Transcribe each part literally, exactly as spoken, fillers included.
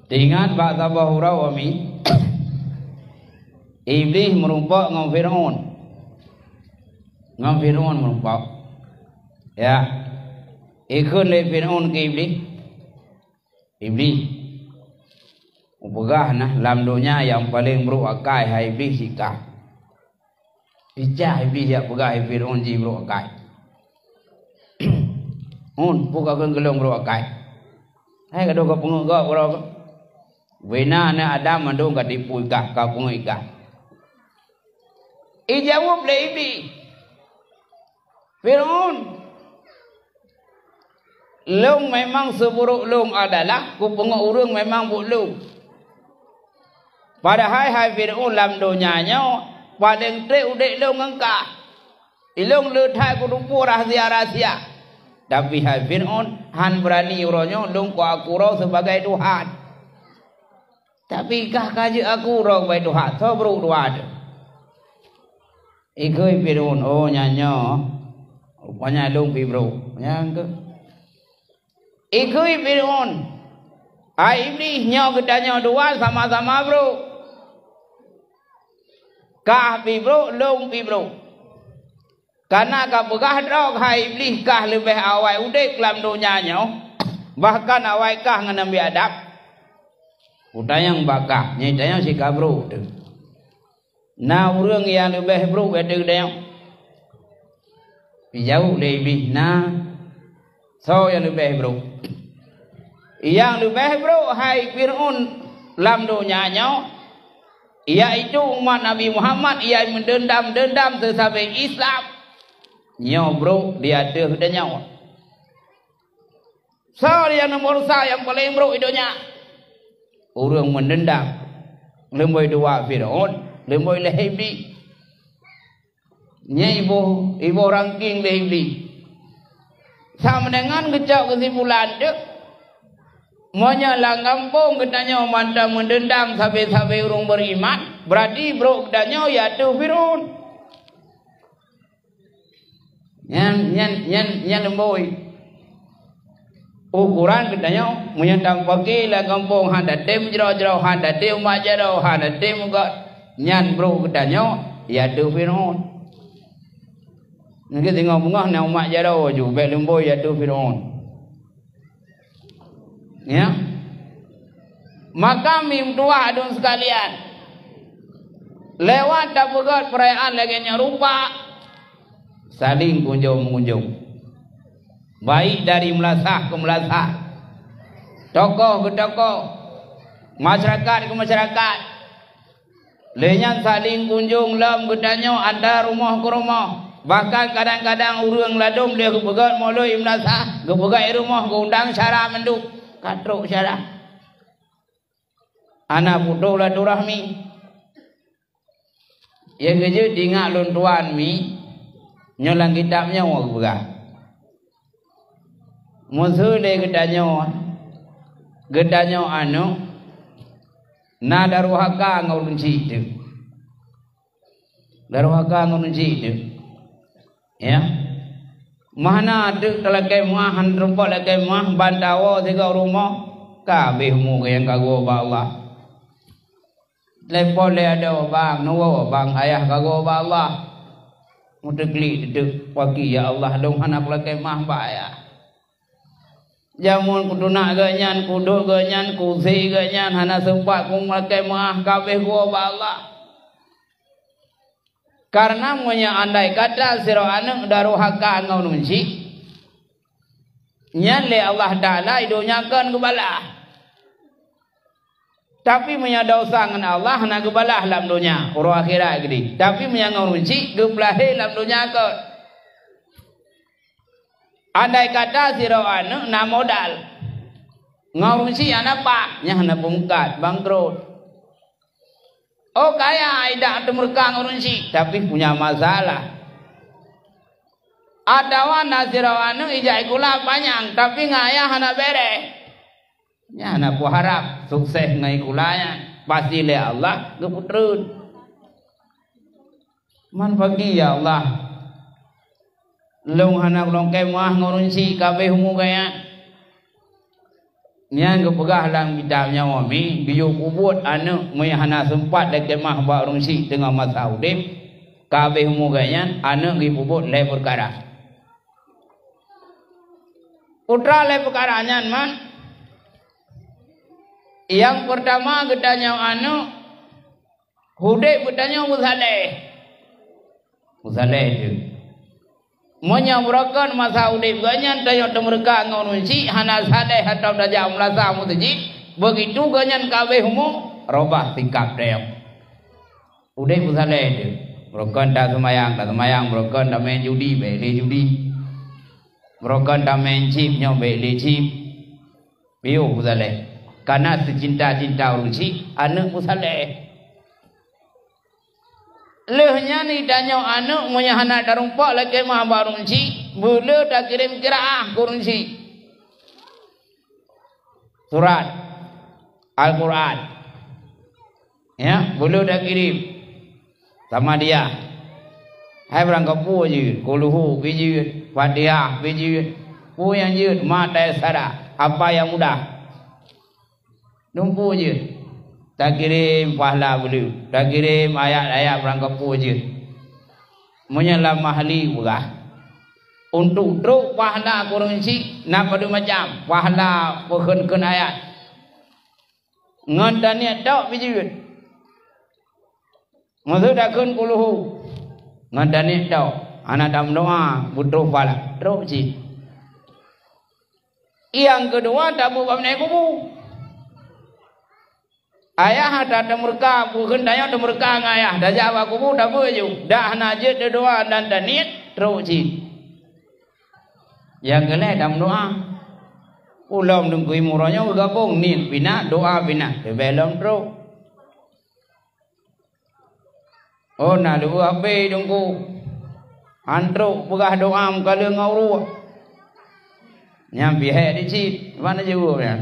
Teuingat bak saboh uroe, Umi, Iblih meurumpok ngon Fir'aun. Ngon Fir'aun meurumpok. Ya. Ikheun lé Fir'aun keu Iblih, "Iblih, kupeugah na, lam donya nyang paleng brok akai hai Iblih cit kah." Picah Iblih jak peugah hai Fir'aun jibrok akai. "Ôn, peue kakheun keu lôn brok akai? Hai gadôh kapeungeuet gob uroe kah? Bubena aneuëk Adam mandum katipu i kah, kapeungeuet i kah." Ijaweueb lé Iblih, "Fir'aun, lôn memang seuburok lôn adalah kupeungeuet ureuëng memang buet lôn. Padahai hai Fir'aun, lam donya nyoe paleng treb udeb lôn ngon kah. Ilôn le that kuteupeu rahsia-rahsia. Tapi hai Fir'aun, hán beurani uroe nyoe lôn kuaku droe sibagai tuhan. Tapi kah ka jeuet aku droe sibagai tuhan, soe brok dua teuh?" Ikheun Fir'aun, "Oh, nyan nyoe, rupanya lôn pih brok." Nyang keu Ikheun Fir'aun, "Hai Iblih, nyoe geutanyoe dua sama-sama brok. Kah pih brok, lôn pih brok. Kana kapeugah droe hai Iblih kah leubeh awai udeb lam donya nyoe, bahkan awai kah ngon Nabi Adam. Kutanyong bak kah, nyoe tanyoe sikabrok teuh. Na ureuëng nyang leubeh brok ateueh geutanyoe?" Ijaweueb lé Iblih, "Na." "Soe nyang leubeh brok?" "Nyang leubeh brok hai Fir'aun lam donya nyoe, yaitu umat Nabi Muhammad nyang meudeundam-deundam seusabe Islam. Nyoe brok di ateueh geutanyoe." "Soe nyang nomor sa nyang paleng brok di donya?" "Ureuëng meudeundam, leumboi dua Fir'aun, leumboi lhée Iblih." Nyan iboh, iboh ranking lé Iblih. Sama dengan geucok keusimpulan teuk, meunyoe lam gampông geutanyoe mantong meudeundam sabe-sabe ureuëng beriman, berarti brok geutanyoe yaitu Fir'aun. Nyan, nyan, nyan, nyan leumboi. Ukoran geutanyoe, meunyoe tampaki lam gampông hana tem jroh-jroh, hana tem umat jaroe, hana tem ugat, nyan brok geutanyoe yaitu Fir'aun. Nyoe singoh beungoh na umat jaroe ju bék leumboi yaitu Fir'aun. Ya. Maka meutuwah aduen sekalian, lewat tapeugét peurayaan lagée nyoe rupa, saling kunjong-meungunjong, baik dari meulasah keu meulasah, tokoh keu tokoh, masyarakat keu masyarakat. Lheueh nyan saling kunjong lom geutanyoe antara rumoh keu rumoh. Bahkan kadang-kadang ureuëng ladôm lheueh geupeugét mulod i meulasah, geupeugét i rumoh, geuundang syara mandum. Ka trok syara. Hana putôh silaturahmi. Nyang keujeuet ingat lôn tuan mi, nyoe lam kitab nyoe geupeugah. Meuseu lé geutanyoe, geutanyoe aneuëk, na daruhaka ngon ureuëng chik teuk. Daruhaka ngon ureuëng chik teuk. Ya. Meuhana teuk talakée meuah, hana teurumpok lakée meuah, ban tawoe sigoe rumoh, ka habéh umu nyang ka geuwoe bak Allah. Telepon lé adoe, "Bang, neuwoe, bang, ayah ka geuwoe bak Allah." Meuteuklik teuk, "Paki, ya Allah, lôn hana kulakée meuah bak ayah. Jameun kutunak geuh nyan, kudok geuh nyan, kusi geuh nyan, hana seumpat kulakée meuah, ka habéh geuwoe bak Allah." Kareuna meunyoe andai kata sidroe aneuëk daruhaka ngon ureuëng chik, nyan lé Allah Taala i donya kon geubalah. Tapi meunyoe desya ngon Allah hana geubalah lam donya, uroe akhirat keudeh. Tapi meunyoe ngon ureuëng chik geupeulahé lam donya kon. Andai kata sidroe aneuëk na modal, ngon ureuëng chik hana paih, nyan hana peumeukat, bangkrot. Oh, kaya, idak teumeureuka ngon ureuëng chik, tapi punya masalah. Atawa na sidroe aneuëk ijak sikula panyang, tapi ngon ayah hana bèrèh. Nyan na peuharab sukses ngon sikula nyan, pasti lé Allah geupeutreun. Man pagi, ya Allah, lôn hana kulakée meuah ngon ureuëng chik, ka habéh umu geuh nyan. Nyan geupeugah lam kitab nyoe, mi geuyue peubuet aneuëk meunyo hana seumpat lé keumah bak ureuëng syiek teungoh masa udeb, ka habéh umu geuh nyan, aneuëk geuyue peubuet lhée peukara. Putra lhée peukara nyan man, nyang peurtama geutanyoe aneuëk, udeb geutanyoe meusaleh. Meusaleh teuh. Meunyoe beurokon masa udeb geuh nyan tanyoe teumeureuka ngon ureuëng syiek hana saleh atau tajak meulasa meuseujid, beugitu geuh nyan ka habéh umu, robah sikab tanyoe. Udeb meusaleh teuh. Beurokon taseumayang, taseumayang, beurokon tameuén judi, bék lé judi. Beurokon tameuén cip, nyoe bék lé cip. Piôh meusaleh. Kana seucinta-cinta ureuëng syiek, aneuëk meusaleh. Lheueh nyan geutanyoe aneuëk meunyo hana tarumpok lé keumah bak ureuëng syiek, beu le takirém qiraah keu ureuëng syiek. Surat Al-Quran. Ya, beu le takirém. Sama dia. Hai barangkapeue jeuet, kulhu pih jeuet, Fatihah pih jeuet. Peue nyang jeuet, ma tayassara, apa nyang mudah. Dumpeue jeuet. Takirém pahala beu le, takirém ayat-ayat barangkapeue jeuet. Meunyoe lam Mahalli peugah, untuk trok pahala keu ureuëng syiek na padum macam, pahala peukheun-kheun ayat. Ngon taniet tok pih jeuet. Meuseu takheun kulhu ngon taniet tok, hana tameudoá, beutroh pahala, trok cit. Nyang keudua, tabeuet bak meunan kubu. Ayah ata teumeureuka, peukheun tanyoe teumeureuka ngon ayah, tajak bak kubu tabeuet ju. Dak hana jeuet teudoá dan taniet, trok cit. Nyang keulhée tameudoá. Ulôn Teungku Imum uroe nyoe geugabong, niet pih na, doá pih na, leubeh lom trok. Oh, na leuweuh habéh Teungku. Han trok peugah doá meukaleueng ngon uruek. Nyan pih hék di cit, ban jaweueb nyan.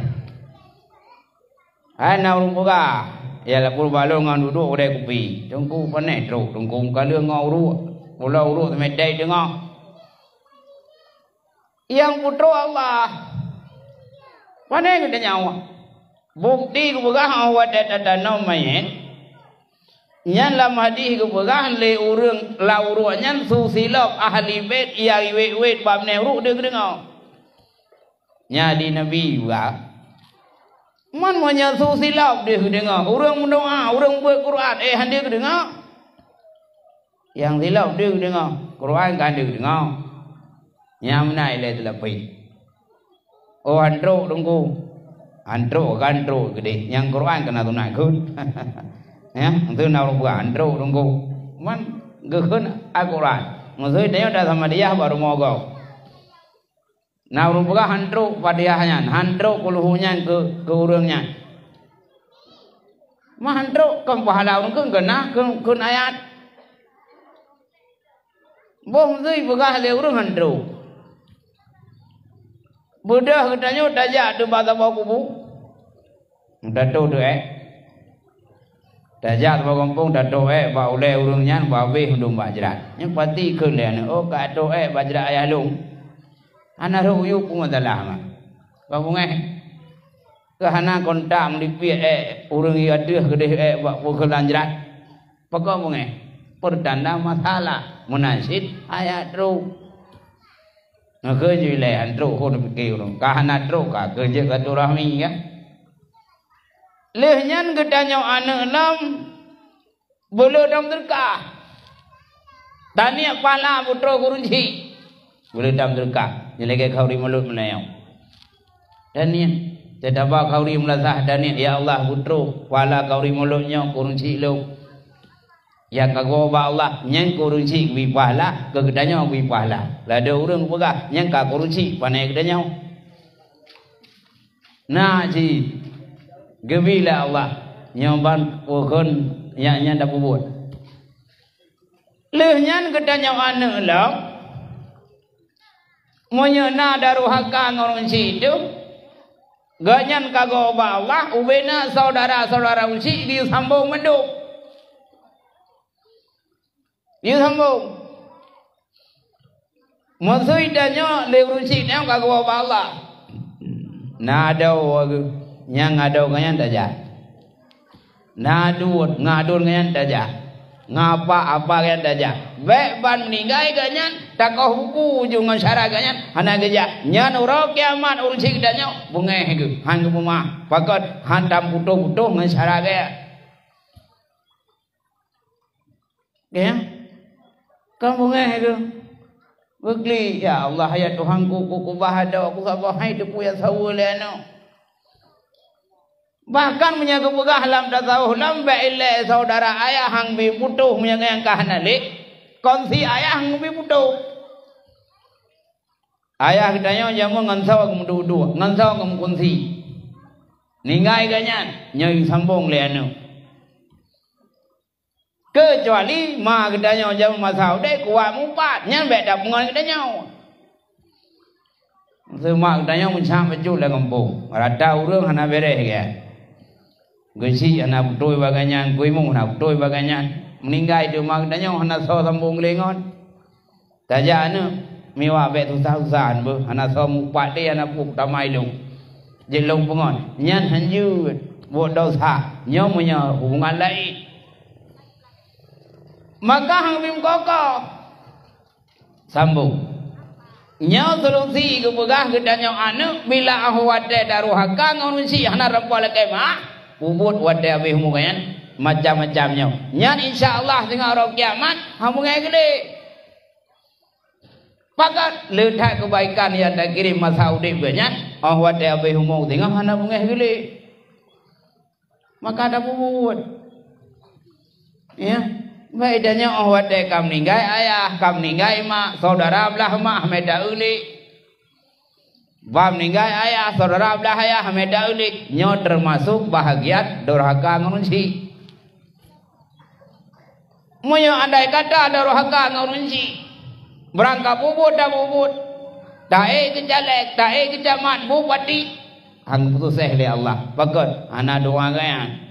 Hai na ureuëng peugah, ya lapor balong ngon duduek udée kupi. Teungku panéh trok, Teungku meukaleueng ngon uruek. Pula uruek seumeudai teungoh. Nyang putroe Allah. Panéh geutanyoe? Bukeuti geupeugah 'oh watée tatanom manyét, nyan lam hadih geupeugah lé ureuëng lam uruek nyan su silop ahli bét nyang wét-wét bak meunan uruek deuh geudeungoe. Nyan di Nabi peugah, man meunyoe su silop deuh geudeungoe, ureuëng meudoá, ureuëng beuet Quran, eh, han deuh geudeungoe. Nyang silop deuh geudeungoe, Quran ka han deuh geudeungoe. Nyang meunan ilée teulapeh. Oh, han trok Teungku. Han trok, han trok keudeh. Nyang Quran keunan sunat kheun. Ya, meuseu na ureuëng peugah han trok Teungku. Man geukheun Al-Quran. Meuseu tanyoe dak Samadiyah bak rumoh gob. Na ureuëng peugah han trok Fatihah nyan, han trok kulhu nyan keu, keu ureuëng nyan. Ma han trok, kon pahala ureuëng kheun, keu na, keu, keu ayat. Boh meuseu peugah lé ureuëng han trok. Beudôh geutanyoe tajak teuh bak saboh kubu. Tato teuh ék. Tajak saboh gampông, tato ék bak ulée ureuëng nyan, bak abéh meudum bak jrat. Nyan pasti kheun lé aneuëk, "Oh, ka ato ék bak jrat ayah lôn." Hana rhot u yup peue masalah ma. Bak bungéh. Keu hana kontak meulipiek ék, ureuëng i ateueh keudeh ék bak peukeulan jrat. Pakon bungéh? Peurtanda masalah. Meunan cit ayat trok. Ngakeu jih ilée han trok, kon pike ureuëng. Ka hana trok, ka keu jeuet silaturahmi, kan? Lheueh nyan geutanyoe aneuëk lom, beu le dong teuka. Taniet pahala putroe keu ureuëng syiek. Beu le dong teuka. Nyan lagée khauri mulod meunyoe. Taniet. Teutabah khauri meulasah taniet, "Ya Allah, putroe, pahala khauri mulod nyoe keu ureuëng syiek lôn." Nyang ka geuwoe bak Allah, nyan keu ureuëng syiek geubri pahala, keu geutanyoe geubri pahala. Ladôm ureuëng peugah, "Nyan ka keu ureuëng syiek, pané geutanyoe." Na cit geubri lé Allah, nyoe ban peukheun nyang nyan tapeubuet. Lheueh nyan geutanyoe aneuëk lom, meunyoe na daruhaka ngon ureuëng syiek teuh, gobnyan ka geuwoe bak Allah, ubena syedara-syedara ureuëng syiek geuyue sambong mandum. Geuyue sambong. Meuseu tanyoe lé ureuëng syiek nyoe ka geuwoe bak Allah. Na adoe geuh, nyang adoe geuh nyan tajak. Na aduen, ngon aduen geuh nyan tajak. Ngon apa, apa geuh nyan tajak. Bék ban meuninggai geuh nyan, takoh buku ju ngon syara geuh nyan, hana geujak. Nyan uroe kiamat ureuëng syiek geutanyoe beungéh geuh, han geupeumaáh. Pakon? Han tamputôh-putôh ngon syara geuh. Ya? Kan beungéh geuh. Beugli, "Ya Allah, ya Tuhanku, ku keubah adoe, ku saboh hai teupeu nyang saweue lé aneuk." Bahkan meunyoe geupeugah lam tasawuf lom, bék ilée syedara ayah han bi putôh meunyoe nyang ka hana lé, kongsi ayah han bi putôh. Ayah geutanyoe jameun ngon soe geumeuduek-duek, ngon soe geumeukunsi. Ninggai geuh nyan, nyoe sambong lé aneuk. Keucuali ma geutanyoe jameun masa udeb kuat mupat, nyan bék tapeungon geutanyoe. Seuma geutanyoe meucah bacut lam gampông, rata ureuëng hana béréh gét. Geuchik hana beutôi bak geuh nyan, geuimueng hana beutôi bak geuh nyan. Meuninggai teuma geutanyoe hana soe sambong lé ngon. Tajak aneuk, miwa bék susah-susah beuh, hana soe mupat lé, hana peue tamai lôn. Jeuet lôn peungon, nyan hanjeuet buet desya, nyoe meunyoe hubungan laén. Maka han bi meukokoh. Sambong. Nyoe solusi geupeugah geutanyoe aneuk, bila óh watée taroh haka ngon ureuëng syiek hana rampo lakée maáh, peubuet watée habéh umu geuh nyan, macam-macam nyoe. Nyan insya Allah singoh uroe kiamat, han beungéh geuh lé. Pakon? Le that keubaikan nyang takirém masa udeb geuh nyan, óh watée habéh umu singoh hana beungéh geuh lé. Maka tapeubuet. Ya. Bék tanyoe óh watée ka meuninggai ayah, ka meuninggai mak, syedara blaih mak, hana taeu lé. Ban meuninggai ayah, syedara blaih ayah, hana taeu lé. Nyoe teumasok bahagian durhaka ngon ureuëng syiek. Meunyoe andai kata durhaka ngon ureuëng syiek, beurangkat peubuet tapeubuet, taék keu caleg, taék keu camat, bupati, han geupeususéh lé Allah. Pakon? Hana doa geuh nyan.